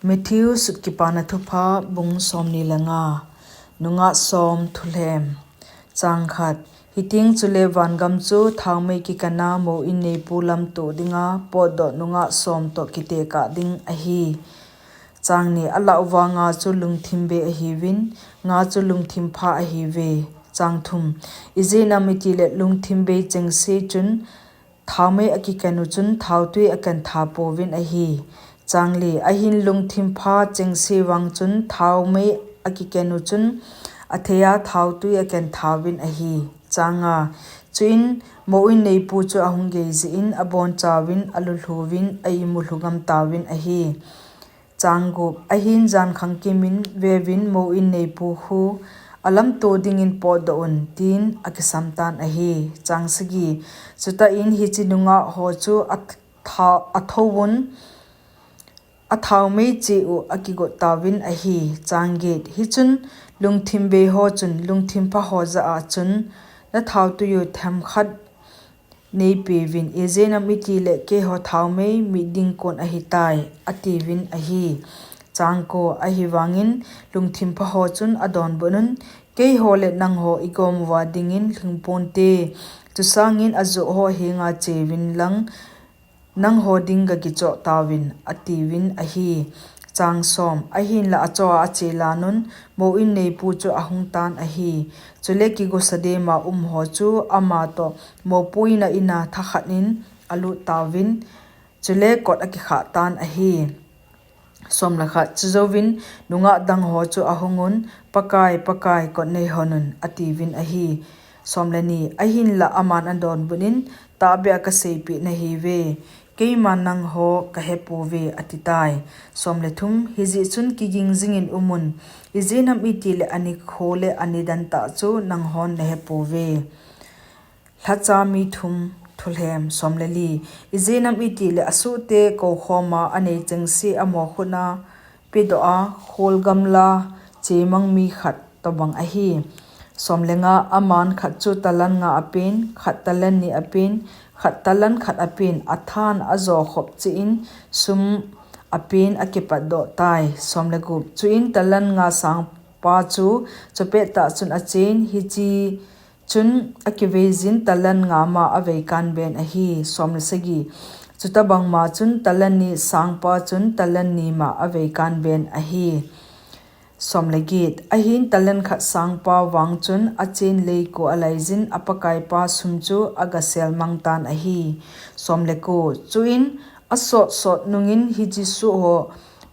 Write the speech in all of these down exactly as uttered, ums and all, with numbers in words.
Matthew sut Kipana Thupha, bung somni le nga. Nungah som thulhem. Chang khat. Hiteng chule vangam chu thaomei kikana mou in neipu lamto dinga potdoh nungah som toh kitekah ding ahi. Chang ni. Alah uva nga chu lungthim bei ahiuvin, nga chu lungthim pha ahiuve. Chang thum. Ijeh inem itile lungthim bei chengse chun thaomei akiken u chun thaotwi aken tha pouvin ahi. Chang li. Ahin lungthim pha chengse vang chun thaomei akiken u chun athei a thaotwi aken thauvin ahi. Chang nga. Chuin mou in neipu chu ahung gei jeh in abonchauvin, alulhuovin, a-imu lhugam tauvin ahi. Chang gup. Ahin jan khangkim in veuvin mou in neipu khu alamto dingin potdoh un, tin akisam tan ahi. Chang sagi. Chutah in hiche nungah ho chu atha-, athouvun, athaomei cheh u akigot tauvin ahi. Chang get. Hichun lungthim bei ho chun lungthim pha ho jah a chun, nathaotwi u themkhat neipeuvin, ijeh inem itile keiho thaomei mit ding kon ahitai, atiuvin ahi. Chang ko. Ahivangin lungthim pha ho chun adonbut un, keiho le nangho igom uva dingin lhingponte, chusangin ajoh ho henga cheuvin lang, nangho ding gakichoh tauvin, atiuvin ahi. Chang som. Ahinla achoh a ache lan un, mou in neipu chu ahung tan ahi. Chule kigosa dema um ho chu amatoh moupui na in a thakhat in alut tauvin, chule kot akikhah tan ahi. Som le khat. Chujouvin nungah dang ho chu ahung un, Pakai, Pakai, kot neihon un, atiuvin ahi. Som le ni. Ahinla aman adonbut in, tahbeh a kaseipeh nahiuve, keiman nangho kahepouve, atitai. Som le thum. Hijeh chun kiging jingin um un, ijeh inem itile anikho le anidan tah chu nanghon nahepouve. Lhacha mi thum thulhem. Som le li. Ijeh inem itile asohte koukhom a anei chengse amo khut a pedoh a, khol gamla chemang mi khat tobang ahi. Som le nga. Aman khat chu talent nga apen, khat talent ni apen, khat talent khat apen, athan ajokhop cheh in sum apen akipatdoh tai. Som le gup. Chuin talent nga sangpa chu chupettah chun achen, hiche chun akiveijin talent nga ma aveikan ben ahi. Som le sagi. Chutobang ma chun talent ni sangpa chun talent ni ma aveikan ben ahi. Som le get. Ahin talent khat sangpa vang chun achen leiko alaijin apakaipa sum chu agasel mang tan ahi. Som le ko. Chuin asot sot nungin hiche soh ho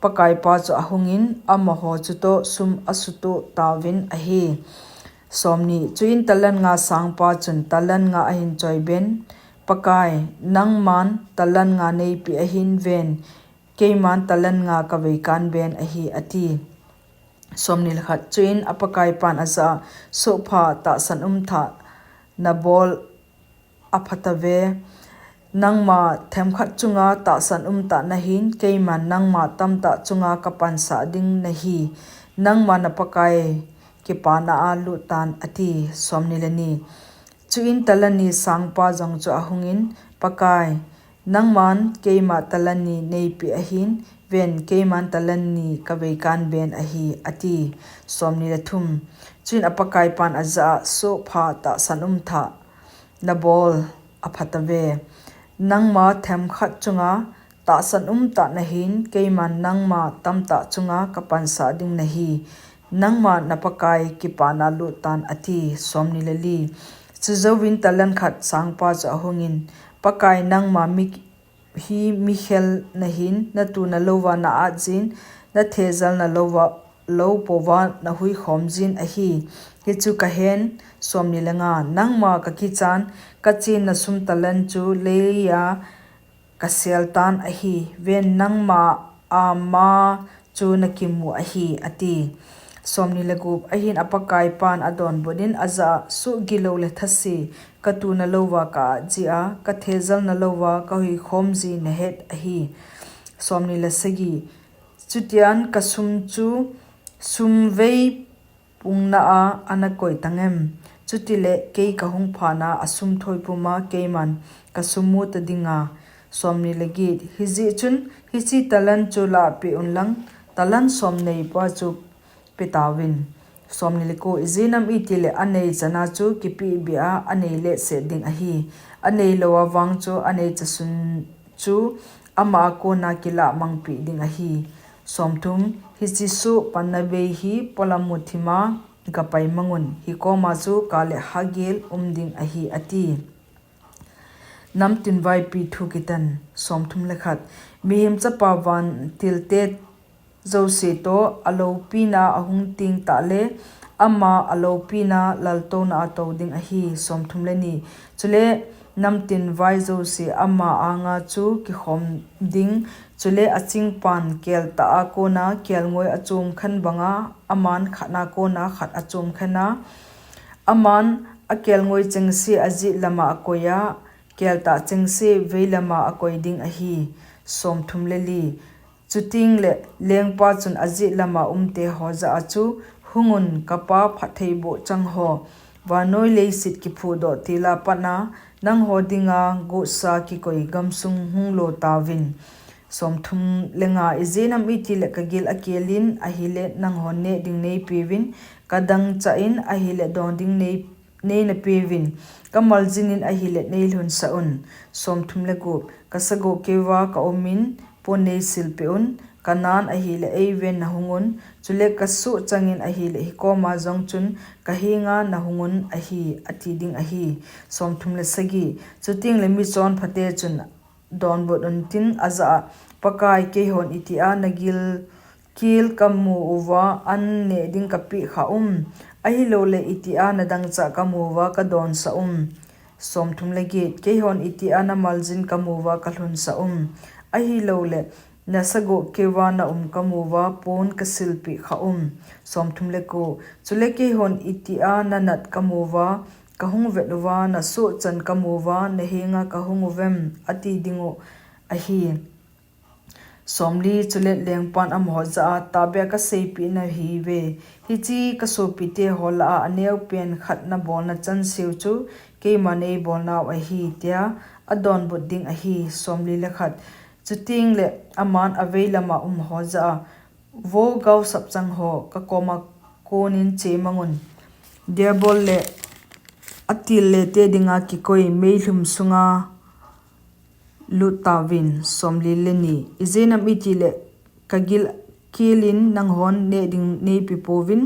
pakaipa chu ahungin amaho chutoh sum asutoh tauvin ahi. Som ni. Chuin talent nga sangpa chun talent nga ahin choiben, Pakai, nangman talent nga neipeh ahin, ven, keiman talent nga kaveikan ben ahi, ati. Som ni le khat. Chuin apakaipan ajah a, Sohpha, tahsan umtah nabol aphatauve. Nangma themkhat chunga tahsan umtah nahin, keiman nangma tamtah chunga kapansah ding nahi. Nangma napakai kipana a lut tan, ati. Som ni le ni. Chuin talent ni sangpa jong chu ahungin, Pakai, nangman keima talent ni neipeh ahin, ven, keiman talent ni kaveikan ben ahi, ati. Som ni le thum. Chuin apakaipan ajah a, Sohpha, tahsan umtah nabol aphatauve. Nangma themkhat chunga tahsan umtah nahin, keiman nangma tamtah chunga kapansah ding nahi. Nangma napakai kipana lut tan, ati. Som ni le li. Chujouvin talent khat sangpa chu ahungin, Pakai, nangma mi hi mikhel nahin, natoh nalouva na-at jin, nathejal nalouva, lou pouva nahuikhom jin ahi. Hichu kahen. Som ni le nga. Nangma kakichan, kachenna sum talent chu leiya kasel tan ahi. Ven, nangma ama chu nakimu ahi, ati. Som ni le gup. Ahin apakaipan adonbut in ajah a, Soh gilou le thase, katoh nalouva ka-at jia, kathejal nalouva kahuikhom ji nahet ahi. Som ni le sagi. Chutian kasum chu sumvei pungna a anakoi tangem? Chutile kei kahung phatna a sum thoi puma keiman kasum muta dinga. Som ni le get. Hijeh chun hiche talent chu lahpeh unlang, talan som neipa chu petauvin. Somni le ko, ijeh inem itile anei chana chu kipehbeh a anei lehset ding ahi. Anei lou a vang chu anei chasun chu ama a kona kilah mangpeh ding ahi. Somthum, hiche soh panna bei hi polam muthim a gapai mangun, hikoma chu kale hagel um ding ahi, ati. Namtin vaipi thu kitan. Somthum le khat, mihem chapa vantilte jouse toh aloupina ahung teng tahle, ama aloupina laltouna a tou ding ahi. Somthum le ni, chule namtin vai jouse ama anga chu kikhom ding, chule achingpan keltah a kona kelngoi achom khen banga, aman khat na kona khat achom khen a, aman akelngoi chengse ajeh lama akoi a, keltah chengse vei lama akoi ding ahi. Somthum le li, chutengle lengpa chun ajeh lama umte ho jah a chu, hungun, kapa phattheiboh chang ho, vannoi leiset kiphudoh tila patna nangho dinga gotsa kikoi gamsung hung lo tauvin. Somthum le nga, ijeh inem itile kagil akelin ahile nanghon neh ding neipeuvin, kadangchah in ahile don ding nei neina peuvin, kamaljin in ahile neilhunsah un. Somthum le gup, kasagoh keuva kaumin pon neisilpeh un, kanan ahile eiven nahung un, chule kasoh changin ahile hikoma jong chun kahenga nahung un ahi, ati ding ahi. Somthum le sagi, chutengle michonphate chun donbut untin ajah a, Pakai, keihon itia nagilkel kamu uva an neh ding kapeh kha um? Ahiloule itia nadangchah kamu uva kadonsah um? Somthum le get, keihon itia namaljin kamu uva kalhunsah um? Ahiloule nasagoh keuva naum kamu uva pon kasilpeh kha um? Somthum le ko, chule keihon itia nanat kamu uva kahung vet uva, nasohchan kamu uva nahenga kahung uvem? ati dingu ahi. Somli, chule lengpan amaho jah a, tahbeh a kaseipeh nahiuve, hiche kasopite ho lah a aneopen khat nabolna chanseu chu keima neibolnau ahi, tia adonbut ding ahi. Somli le khat, chutengle aman avei lama umho jah a, vo gaosap chang ho, kakoma konin che mangun, Diabol le atillete dinga kikoi meilhum sunga lut tauvin. Somli le ni, ijeh inem itile kagilkelin nanghon neh ding neipepouvin,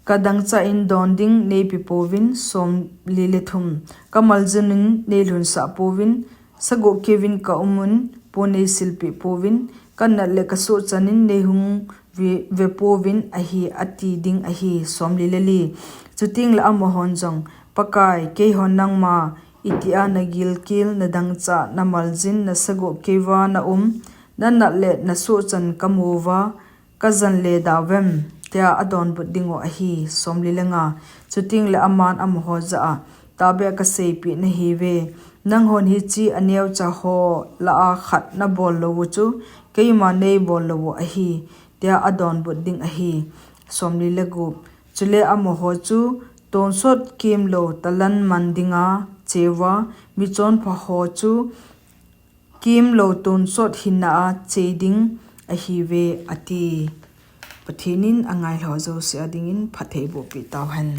kadangchah in don ding neipepouvin. Somli le thum, kamaljin in neilhunsah pouvin, sagoh keuvin kaumun pon neisilpeh pouvin, kanat le kasohchanin neihung ve, vepouvin ahi, ati ding ahi. Somli le li, chutengle amahon jong, Pakai, keihon nangma itia nagilkel, nadangchah, namaljin, nasagoh keuva naum, nanat le nasohchan kamu uva kajan le dauvem? tia adonbut dingu ahi. Somli le nga, chutengle aman amaho jah a, tahbeh a kaseipeh nahiuve, nanghon hiche aneocha ho lah a khat nabol louvu chu keima neibol louvu ahi, tia adonbut ding ahi. Somli le gup, chule amaho chu tonsot kemlou talan man dinga cheuva, michonpha ho chu kemlou tonsot hinna a chei ding ahiuve, ati. Pathen in angailhah jouse a dingin phattheiboh peh tauhen.